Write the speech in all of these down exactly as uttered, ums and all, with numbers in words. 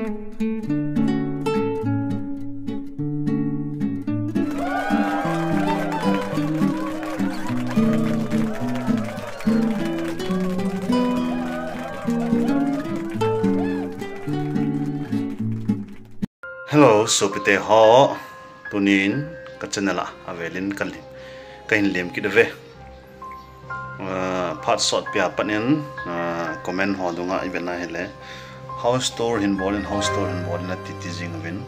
Hello, sopite ho. Tunin ka channel a avelin ka lim, ka hin lim kit ve. Ah, phat sot pia panin, ah, comment ho dunga i vena hile, house tour hin bolin, house tour hin bolin ati ti jing uvin.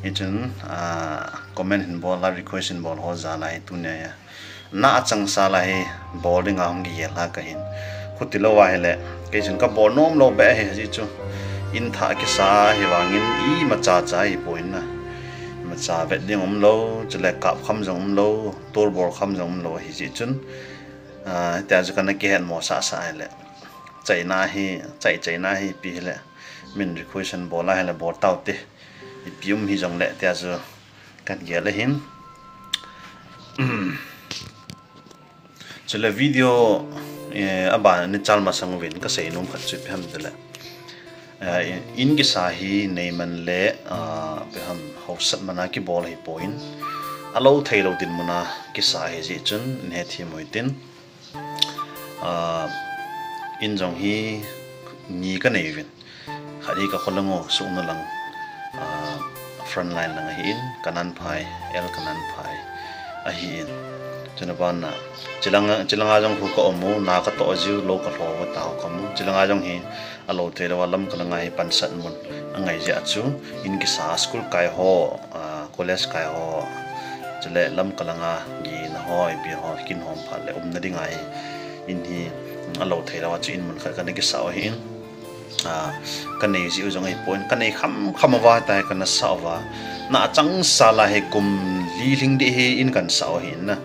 Hichun, ah, comment hin bol la, request hin bol ho jal a hi tunia hi na achang sa la hi bol dinga hung kigel a ka hin. Khuti lou a hile, kei chun ka bol nom lou beh hi, hijeh chun in thah kisa hi vangin imacha cha hi poi na. Imacha vet ding um lou, chule kap kham jong um lou, tour bol kham jong um lou, hijeh chun, ah, tia chu kana kihet mo sa sa hile, chaina hi, chai chaina hi pi hile, min request hin bol a hile bol tau te. Ipi um hi jongle tia chu kan gel ahin. Chule video, eh, aban ni chal masang uvin ka sei nom khat chu ipi ham tile, eh, in kisa hi nei man le, ah, ipi ham, hausat mana kibol hi poi. Alou thei lou dinmuna kisa hi jeh chun in hethem u hitin. Ah, in jong hi ni ka nei uvin. Khat hi ka kholang u, sukna lang, ah, front line lang ahin, Kananphai, L Kananphai ahin. Chuna ban na, chilang, chilanga jong khu ka um u, na ka toh jiu, lou ka lho u, tao ka mu. Chilanga jong hi alou thei lou a, lam kalanga hi pansat mun angai jeh a chu, in kisa school kai ho, ah, college kai ho, chule lam kalanga gina ho, ipi ho, kin hom phat le umna dinga hi in hi alou thei lou a chu in mun khat kana kisa u ahin. Ah, ka nei jiu jong ahi poi, ka nei kham kham uva tai kana sa uva. Na achang sa la hi kum li lhing ding hi in kan sa u ahin na.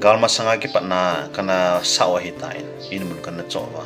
Gal masanga kipatna kana sa u ahi tai, in mun kana choh uva.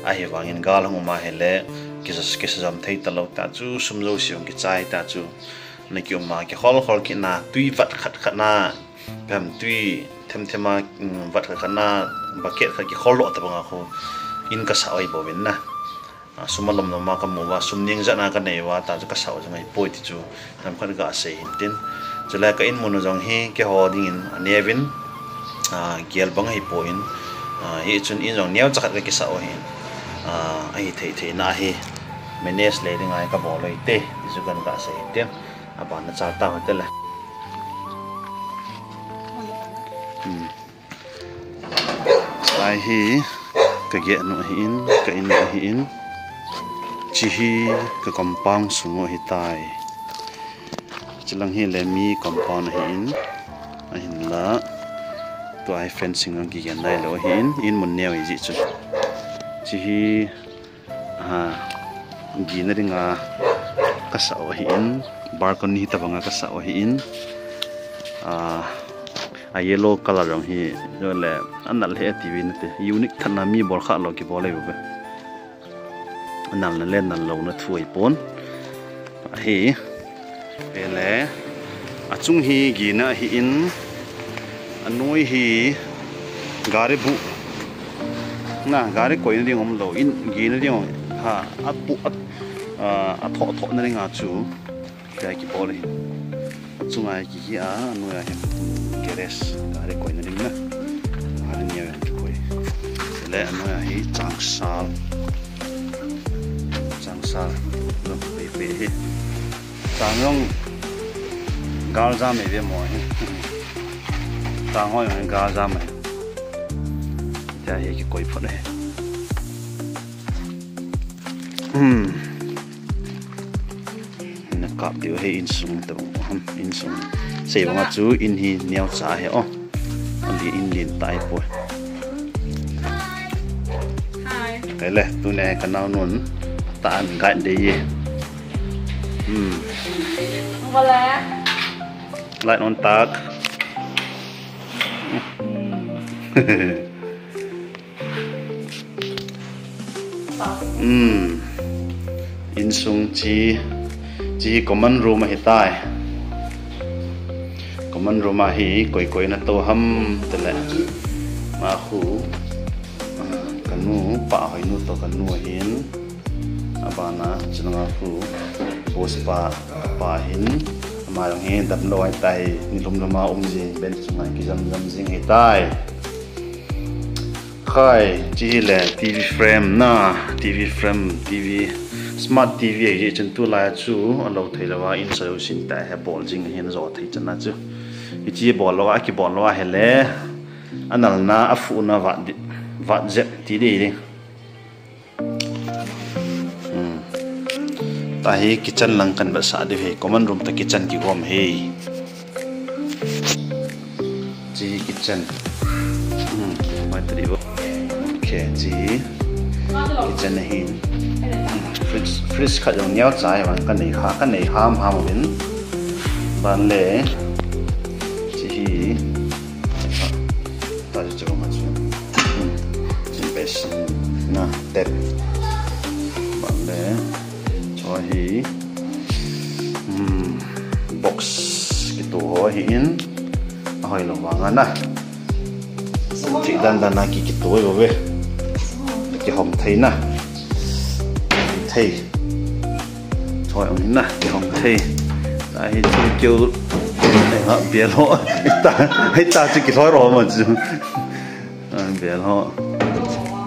Ahivangin gal hung um a hile, kisa, kisa jam thei talou ta chu, sum jouse hung kichai ta chu. Na ki um a, kikhol khol kit na, tui vat khat khat na, pem tui them them a, mm, vat khat khat na, bucket khat kikhol lou ta banga khu, in ka sa u ahi bouvin na. Ah, sum alom lom a ka mu uva, sum ning jat na ka nei uva, ta chu ka sa u jong ahi poi ti chu, nam khat ka sei hin tin. Chule ka in mun u jong hi, keiho dingin aneuvin, ah, gel bang ahi poi. Ah, hichun in jong neocha khat ka kisa u ahin. Ah, ahi thei thei na hi manage le dinga ka bol u hite, ti chu kan ka sei hin tin. Aban na chal tau hite le. Hmm. Lai hi ka geh nu ahin, ka in nu ahin. Chi hi ka compound sung u ahi tai. Chilang hi le mi compound ahin. Ahinla, tua hi fencing ang kigen nai lou ahin, in mun neo ahi jeh chun. Chi hi, ah, gina dinga ka sa u ahin, balcony tabanga ka sa u ahin. Ah, a yellow color jong hi, jole, anal he ati ve nate, unique tah na mi bol kha lou kibol ahi ve. Nalna le nal louna thu ahi pon. Ahi. Vele. Achung hi gina ahin. Anoi hi gari bu. Na, gari koina ding um lou. In gina ding um. Ha, apu, a, ah, athoh thoh na dinga chu. Tia kibol ahi. Chunga hi kihi a, anoiya hi garage, gari koina ding na. Gari neo jong kikoi. Chule anoiya hi changsal. Changsal. Jong pei pei hi. Chang jong gal jam e ve mo hi. Chang ho jong gal jam e. Tia hi kikoi phot e. Hmm. Na kap diu hi insung tabang ham, insung. Sei banga chu in hi neocha hi o. Ali in lin tai poi. Hi. Kei le, tuni ka naonun ta an guide dei e. Hmm. Wala. Light on tak. Hmm. Hmm. Insung chi, chi common room ahi tai. Common room a hi koi koi na tou ham tile. Ma khu, ah, ka nu, Pa Hoinu toh ka nu ahin. Abana, chunga khu, boss pa, pa hin, ama jong hi damlou ahitai, nilum lama um jing, bench chunga kijam jam jing ahitai. Khai, chi hi le T V frame na, T V frame, T V, smart T V ahi chun tulai chu alou thei louva in sa lou sin ta he bol jing hin jo thei chana chu. Hichi bol louva, kibol louva he le, analna, afuhna vat di, vat jep ti di di. Hmm. Tahi kitchen lang kan vetsah diu hi, common room toh kitchen kigom hi. Chi kitchen. Hmm, mai tadi bo. Okay, chi kitchen ahin. Hmm, fridge, fridge khat jong neocha ahi vang kanei kha, kanei ham ham uvin. Ban le. Chi hi. Ta chu chu ma chu. Hmm. Chi basin na tap. Ban le. Chu hi. Hmm. Box kitoh ho hi in. Ahoi lou vang ana. Thik dan dan a ki, kitoh ho ve. Kihom thei na. Thei. Thoi ong na, kihom thei. Tahi chu keu. Nei ha, bial ho. Hita, hita chu kilhoi ro ma chu. Ah, bial ho.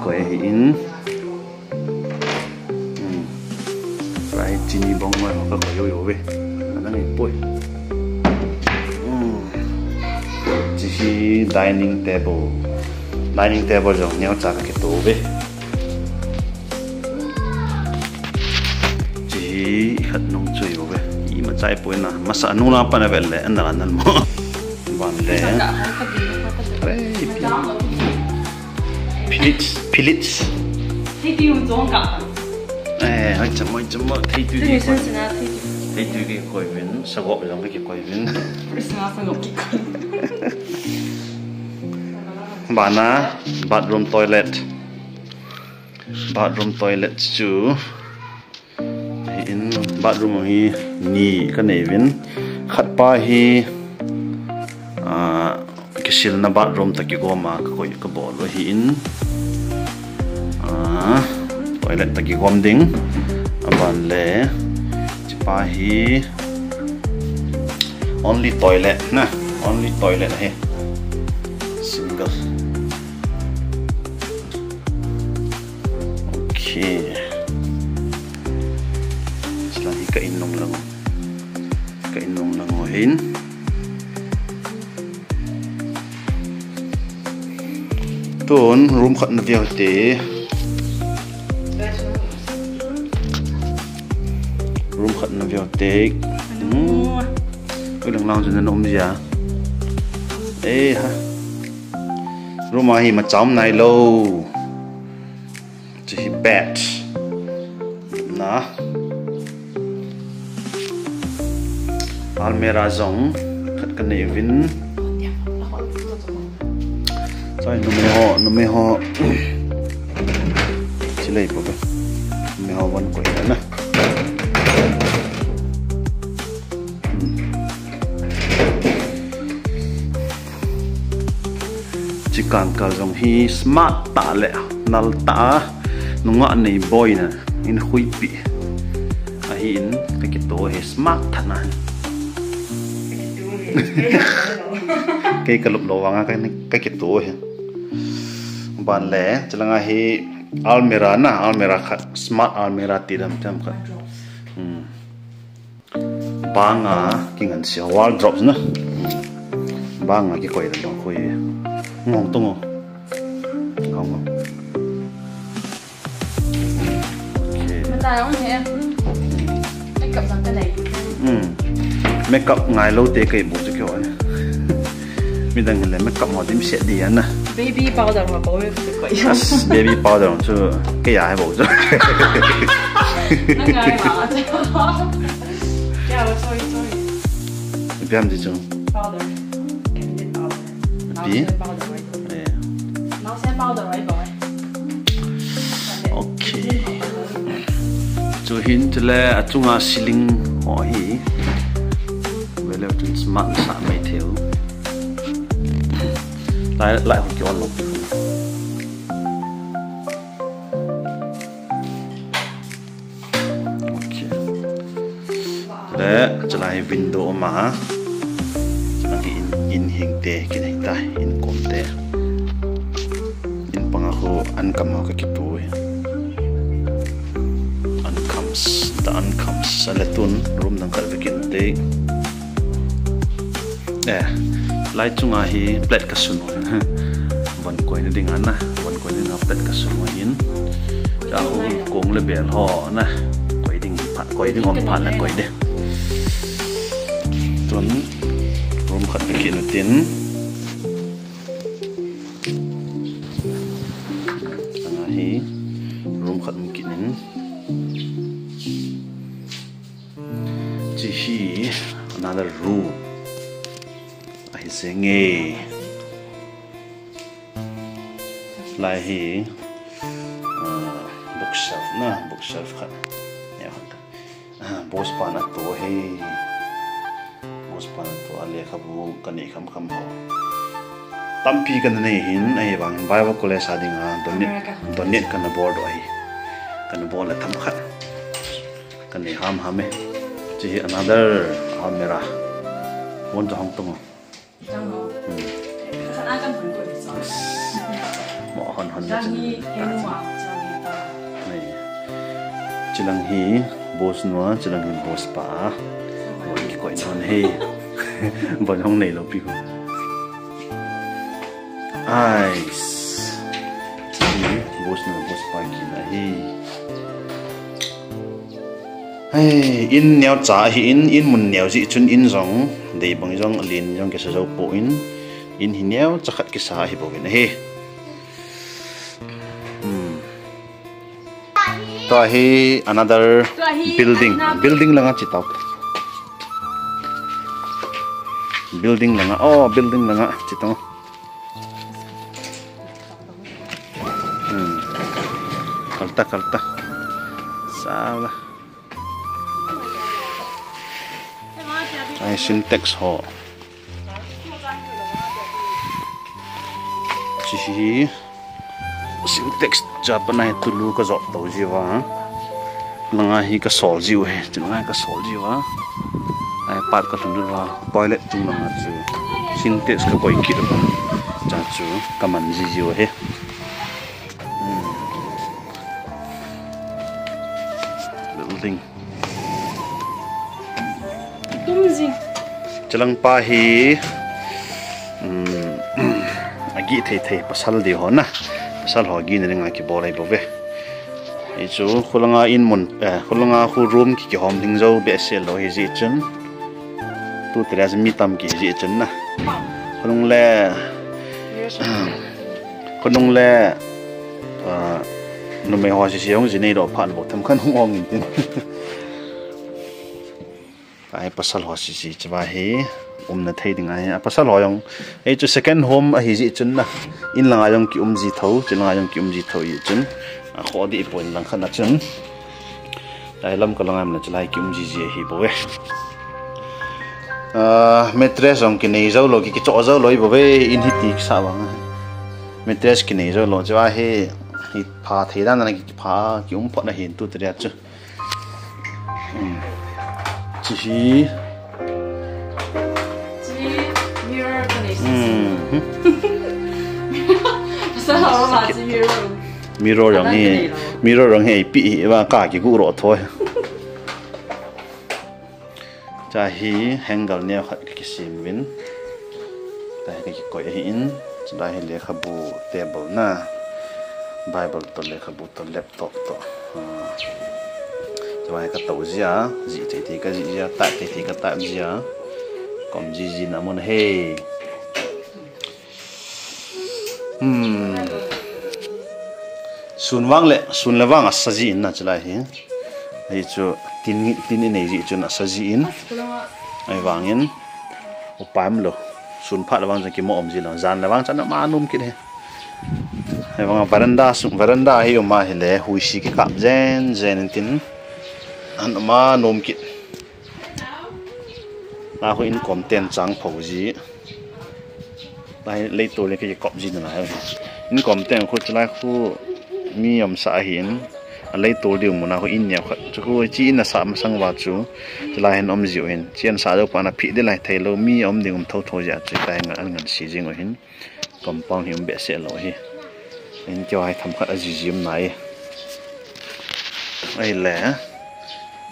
Koi hi in. Hmm. Rai chini bong mai ho ka koi yo yo ve. Anang i poi. Hmm. Chi hi dining table. Dining table jong neocha ka kitoh ve. Chi hi khat nung chui bo ve. Ima chai poi na. Masa nung lang pan a vel le, an la nan mo. Ban le. Are, pi. Philips, Philips. Thei tu jong ka. Eh, hai chamo, chamo, thei tu. Thei tu. Thei tu kikoi vin, sagop jong kikoi vin. Sa sagop kikoi. Bana, bathroom toilet. Bathroom toilet chu. Hi in bathroom hi ni ka nei vin. Khat pa hi, ah, kisilna bathroom toh kigom a ka koi ka bol u hi in. Ah, toilet toh kigom ding. Aban le. Chi pa hi only toilet na. Only toilet hi. Single. Okay. Sila hi ka in nung lang. Ka in nung lang ho hin. Tun room khat na veu te. Room khat na veu te. Hmm. Oi lang lang chu na um jia. Eh ha. Room a hi macham nai lou. Chu hi bed. Na. Almirah jong khat ka nei uvin. Chai numei ho, numei ho. Chi lei po be. Numei ho von koi na. Chi kangkal jong hi smart tah le nal tah a nungah nei boina in huipi. Ahin ka kitoh hi smart tah na. Kei ka lop lou vanga ka, ka kitoh hi. Ban le, chulanga hi almirah na, almirah khat, smart almirah ti dam dam khat. Hmm. Banga kingan sia wardrobes na. Banga kikoi dan dong koi. Ngong tung o. Ngong o. Okay. Mata ong he. Makeup jang ka nei. Hmm. Makeup ngai lou te kei bu chu kyo. Midang le makeup mo dim se di ana. Baby powder mo ko ko. As baby powder chu kei ya he bo chu. Nang ngai ma. Kya, sorry, sorry. Biam di chu. Powder. Candid powder. Pi? Naosen powder, right? Eh. Naosen powder, right, boy? Okay. Chu hin chule achunga ceiling ho hi. Vele chun smart sa mai theu. Lai, lai ho ki on lo. Eh, chalai hi window uma. Chalai hi in, in hing te, kin hing ta, in kom te. In panga ho, an kam ho ka kitu hi. An comes, the an comes. Sa le tun, room dang khat vekin te. Eh, lai chunga hi plate ka sun u. Von koina dinga na, von koina dinga plate ka sun u hin. Ka hu kong le bel ho na. Koi ding pha, koi ding om pha na koi de. Tun room khat ka kinu tin. Anga hi room khat ka kinin. Chi hi another room. Ahi senge. Lai hi, ah, bookshelf na, bookshelf khat. Ya, ah, boss pa na to he. Boss pa na to a lekhabu ka nei kham kham ho. Tampi ka nei hin, ahi vang Bible College a dinga donate, donate ka na bol doh ahi. Ka na bol le tam khat. Ka nei ham ham e. Chi hi another almirah. Won to hong tong. Chang ho. Hmm. Khat a kan hun ko ni so. Mo hon hon na. Chang hi, chang hi, henu a, chang hi pa. Nei. Chilang hi boss nu a, chilang hi boss pa a. Won kikoi non he. Bon hong nei lo pi hu. Ais. Chi hi boss nu, boss pa kina hi. Hei, in neo cha hi in, in mun neo ji chun in jong, dei bang jong, lin jong kisa jo po in, in hi neo cha khat kisa hi bou in ahi. Hmm. Tua hi another building, building langa chi tau. Building langa, oh, building langa chi tau. Hmm. Kalta, kalta. Sala. Ai, Sintex ho. Chi hi Sintex cha pana hi tulu ka jot to jiu va. Langa hi ka sol jiu he, chi langa hi ka sol jiu va. Ai, pat ka tulu va. Toilet chung langa chu Sintex ka koi kit va. Cha chu ka man ji jiu he. Hmm. Building. Tum jing. Chilang pa hi, um, agi thei thei pasal di ho na. Pasal ho agi na nga kibol ai bou ve. Hichu khulanga in mun, eh, khulanga khu room ki kihom hing jo behseh lo hi ji chun. Tu tia mi tam ki ji chun na. Khulung le, khulung le, ah, numei ho sisi hung ji nei lo phan bou tham khan hung ong in tin. Ai pasal ho sisi chava hi umna thei ding ahi. A pasal ho jong, ei chu second home ahi ji chun na. In langa jong ki um ji tho, chi langa jong ki um ji tho ji chun. A kho di pon lang khan a chun. Lai lam ka langa mna chulai ki um ji ji ahi bou ve. Ah, mattress jong ki nei jo lo, ki, ki cho jo lo i bou ve, in hi ti kisa vang. Mattress ki nei jo lo, chua hi, hi pha thei dan na ki pha, ki um phot na hin tu tia chu. Hmm. Chi hi. Chi mirror ka nei si. Hmm. Sa ha ma chi mirror. Mirror jong hi, mirror jong hi pi hi va ka ki gu ro thoi. Cha hi hanger neo khat ka kisem vin. Ta hi ka kikoi ahi in. Chulai hi lekhabu table na. Bible to lekhabu to laptop to. Ah. Chulai ka to jia, ji thei thei ka ji jia, ta thei thei ka ta jia. Kom ji ji na mun he. Hmm. Sun vang le, sun le vang asa ji in na chulai hi. Hi chu tin, tin i nei ji chun asa ji in. Ai vang in. Upai um lo. Sun phat le vang chun kimo um ji lo. Jan le vang chun ama num kit he. Ai vang veranda sung, veranda hi um ahi le, huisi kikap jen jen in tin. An ama num kit. Na khu in kom ten chang pho ji. Lai, lei to le ka kop ji na lai. In kom ten khu chulai khu mi um sa ahi in. Alei tol diu muna khu in neo khat. Chu khu chi in asah masang uva chu. Chulai hin um jiu hin. Chi in asah jou pa na phi di lai thei lou mi um ding um tho tho jeh a chu. Chulai ngan, ngan si jing u hin. Compound hi um behseh lou hi. In keu hai tham khat a ji ji um nai. Ahile.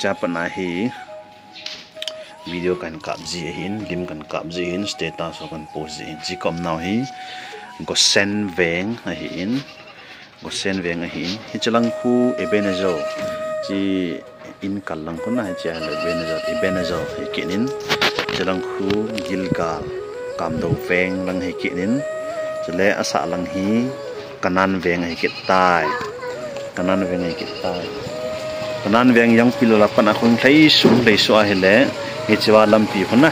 Cha pa na hi. Video kan kap ji ahin, lim kan kap ji ahin, status ho kan post ji ahin. Chi ka um nau hi Gosen Veng ahin, Gosen Veng ahin. Hiche lang khu Ebenezer, chi in kal lang khu na hiche a le Ebenezer, Ebenezer hi kit in. Hiche lang khu Gilgal, Kamdou Veng lang hi kit in. Chule asah lang hi Kanan Veng ahi kit tai. Kanan Veng ahi kit tai. Kanan Veng jong pilou la pat a khu lhei su, lhei su ahile. Hiche a lampi khu na.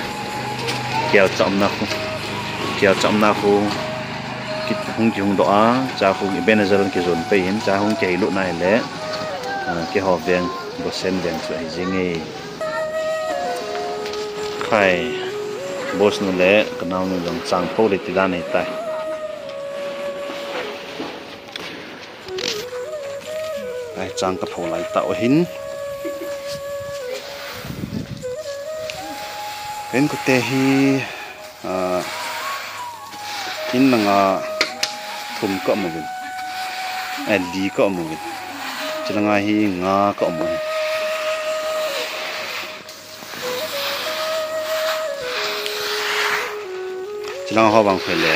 Keu chomna khu. Keu chomna khu. Ki hung kihung doh a. Cha khu Ebenezer kijon pei hin. Cha hung kihei lut na ahile. Ah, keiho veng. Gosen Veng chu ahi jing e. Khai. Boss nu le, ka naonu jong chang pho le ti dan ahi tai. Ai, chang ka pho lai tau ahin. Ken kote hi, ah, in langa thum ka um uvin. Ai, li ka um uvin. Chulanga hi nga ka um uvin. Chulang ho vang phele,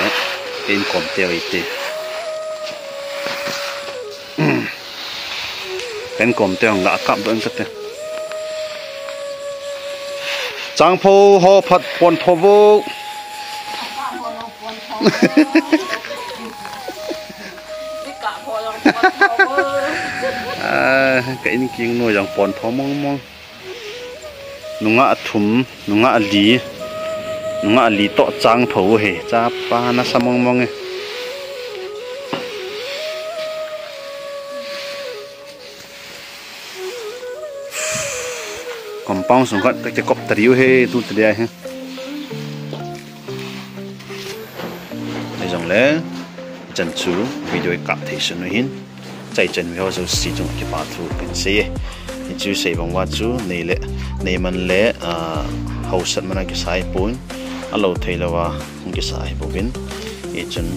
in kom teu ite. Ken kom teu nga kap don kate. Chang pho ho phat pon tho vo. Ah, ka in king no jang pon tho mong mong. Nungah thum, nungah li, nungah li toh chang pho u hi, chapa nasa mong mong e. Compound sung khat ka kikop tariu hi, tu tadia hi. Hijongle, chan chu video i kap thei sun u hin. Chai chan mi ho jouse chung kipa thu kan sei e. Hichu sei bang uva chu nei le, nei man le, ah, hausat man a kisa ahipon, alou thei louva hung kisa ahi bouvin. Hichun,